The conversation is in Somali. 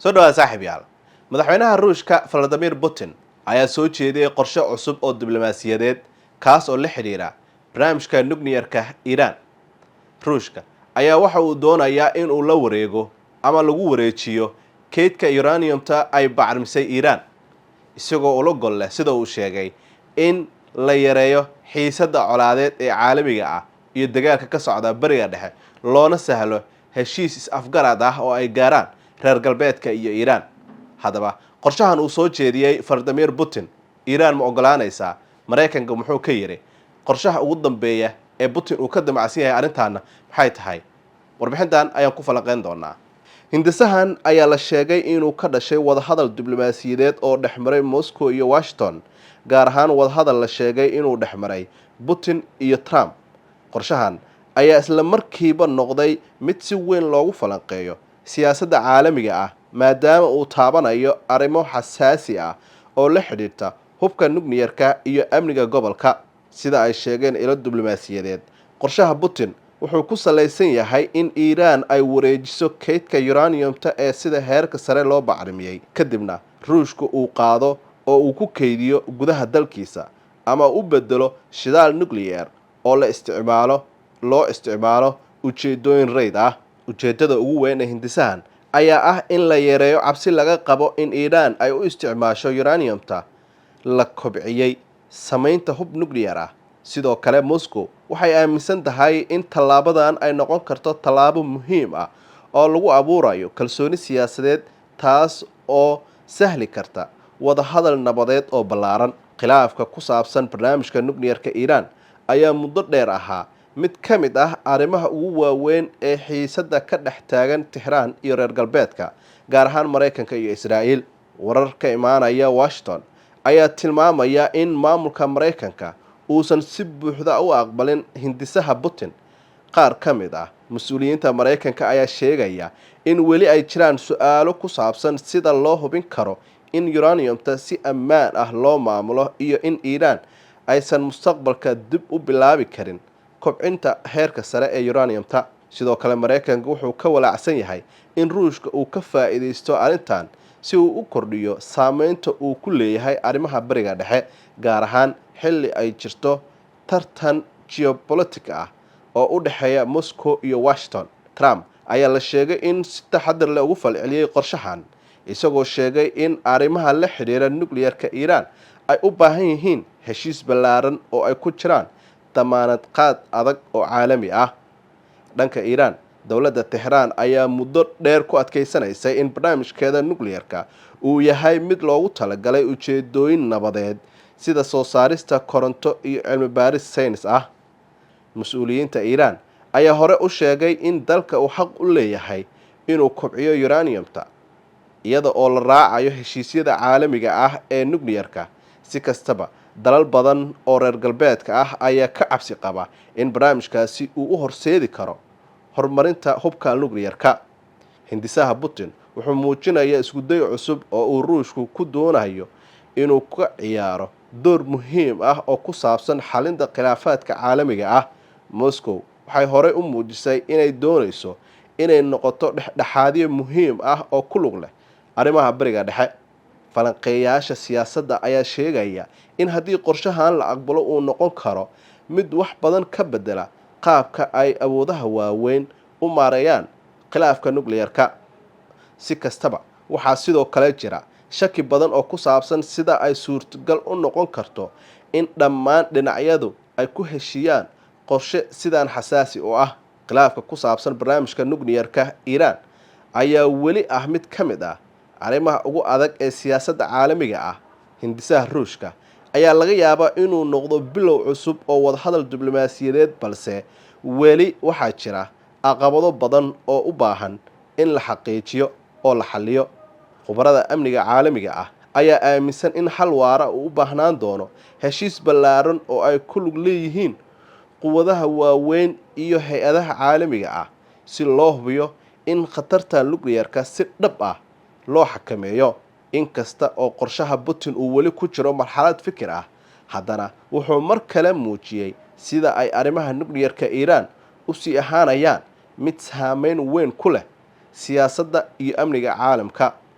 Soo dhawaada, saaxiib yaal. Madaxweynaha Ruushka Vladimir Putin ayaa soo jeediyey qorshe cusub oo diblomaasiyadeed, kaas oo la xidhiira barnaamijka nuclearka Iiraan. Ruushka ayaa waxa uu doonayaa in uu la wareego ama lagu wareejiyo keydka uraniumta ay bacrimisay Iiraan, isagoo ula gol leh, sida uu sheegay, in la yareeyo xiisadda colaadeed ee caalamiga ah iyo dagaalka ka socda Bariga Dhexe, loona sahlo heshiis is-afgarad ah oo ay gaaraan reer galbeedka iyo Iiraan. Haddaba, qorshahan uu soo jeediyey Vladimir Putin, Iiraan ma ogolaanaysaa? Maraykanka muxuu ka yidhi? Qorshaha ugu dambeeya ee Putin uu ka damacsan yahay arrintaana maxay tahay? Warbixintan ayaan ku falanqeyn doonaa. Hindisahan ayaa la sheegay inuu ka dhashay wadahadal diblomaasiyadeed oo dhexmaray Moscow iyo Washington, gaar ahaan wadahadal la sheegay inuu dhexmaray Putin iyo Trump. Qorshahan ayaa isla markiiba noqday mid si weyn loogu falanqeeyo siyaasadda caalamiga ah, maadaama uu taabanayo arrimo xasaasi ah oo la xidhiirta hubka nuclearka iyo amniga gobolka. Sida ay sheegeen ilo diblomaasiyadeed, qorshaha Putin wuxuu ku salaysan yahay in Iiraan ay wareejiso keydka uraniumta ee sida heerka sare loo bacrimiyey, kadibna Ruushka uu qaado oo uu ku keydiyo gudaha dalkiisa ama u bedelo shidaal nuclear oo la isticmaalo loo isticmaalo ujeedooyin rayd ah. Ujeedada ugu weyn ee hindisahan ayaa ah in la yareeyo cabsi laga qabo in Iiraan ay u isticmaasho uraniumta la kobciyey samaynta hub nuclear ah. Sidoo kale, Moscow waxay aaminsan tahay in tallaabadan ay noqon karto tallaabo muhiim ah oo lagu abuurayo kalsooni siyaasadeed, taas oo sahli karta wadahadal nabadeed oo ballaaran. Khilaafka ku saabsan barnaamijka nuclearka Iiraan ayaa muddo dheer ahaa mid ka mid ah arrimaha ugu waaweyn ee xiisadda ka dhex taagan Tixraan iyo reer galbeedka, gaar ahaan Maraykanka iyo Israa'iil. Warar ka imaanaya Washington ayaa tilmaamaya in maamulka Maraykanka uusan si buuxda u aqbalin hindisaha Putin. Qaar ka mid ah mas-uuliyiinta Maraykanka ayaa sheegaya in weli ay jiraan su-aalo ku saabsan sida loo hubin karo in uraniumta si ammaan ah loo maamulo iyo in Iiraan aysan mustaqbalka dib u bilaabi karin kobcinta heerka sare ee uraniumta. Sidoo kale, Maraykanka wuxuu ka walaacsan yahay in Ruushka uu ka faa'iidaysto arrintan si uu u kordhiyo saameynta uu ku leeyahay arrimaha Bariga Dhexe, gaar ahaan xilli ay jirto tartan geopolitic ah oo u dhexeeya Moscow iyo Washington. Trump ayaa la sheegay in si taxadar leh ugu falceliyey qorshahan, isagoo sheegay in arrimaha la xidhiira nuclearka Iiraan ay u baahan yihiin heshiis ballaaran oo ay ku jiraan damaanad qaad adag oo caalami ah. Dhanka Iiraan, dowladda Tehraan ayaa muddo dheer ku adkeysanaysay in barnaamijkeeda nuclearka uu yahay mid loogu talagalay ujeedooyin nabadeed, sida soo saarista koronto iyo cilmi baaris saynis ah. Mas-uuliyiinta Iiraan ayaa hore u sheegay in dalka uu xaq u leeyahay inuu kobciyo uraniumta, iyada oo la raacayo heshiisyada caalamiga ah ee nuclearka. Si kastaba, dalal badan oo reer galbeedka ah ayaa ka cabsi qaba in barnaamijkaasi uu u horseedi karo horumarinta hubka nuclearka. Hindisaha Putin wuxuu muujinayaa iskuday cusub oo uu Ruushku ku doonayo inuu ka ciyaaro door muhiim ah oo ku saabsan xalinta khilaafaadka caalamiga ah. Moscow waxay horey u muujisay inay doonayso inay noqoto dhexdhexaadiyo muhiim ah oo ku lug leh arrimaha Bariga Dhexe. Falanqeeyaasha siyaasadda ayaa sheegaya in haddii qorshahan la aqbalo, uu noqon karo mid wax badan ka bedela qaabka ay awoodaha waaweyn u maareeyaan khilaafka nuclearka. Si kastaba, waxaa sidoo kale jira shaki badan oo ku saabsan sida ay suurtagal u noqon karto in dhammaan dhinacyadu ay ku heshiiyaan qorshe sidaan xasaasi u ah. Khilaafka ku saabsan barnaamijka nuclearka Iiraan ayaa weli ah mid ka mid ah arrimaha ugu adag ee siyaasadda caalamiga ah. Hindisaha Ruushka ayaa laga yaabaa inuu noqdo bilow cusub oo wadahadal diblomaasiyadeed, balse weli waxaa jira caqabado badan oo u baahan in la xaqiijiyo oo la xalliyo. Khubarada amniga caalamiga ah ayaa aaminsan in xal waara uu u baahnaan doono heshiis ballaaran oo ay ku lug leeyihiin quwadaha waaweyn iyo hay-adaha caalamiga ah, si loo hubiyo in khatarta nuclearka si dhab ah loo xakameeyo. Inkasta oo qorshaha Putin uu weli ku jiro marxalad fikir ah, haddana wuxuu mar kale muujiyey sida ay arrimaha nuclearka Iiraan usii ahaanayaan mid saameyn weyn ku leh siyaasadda iyo amniga caalamka.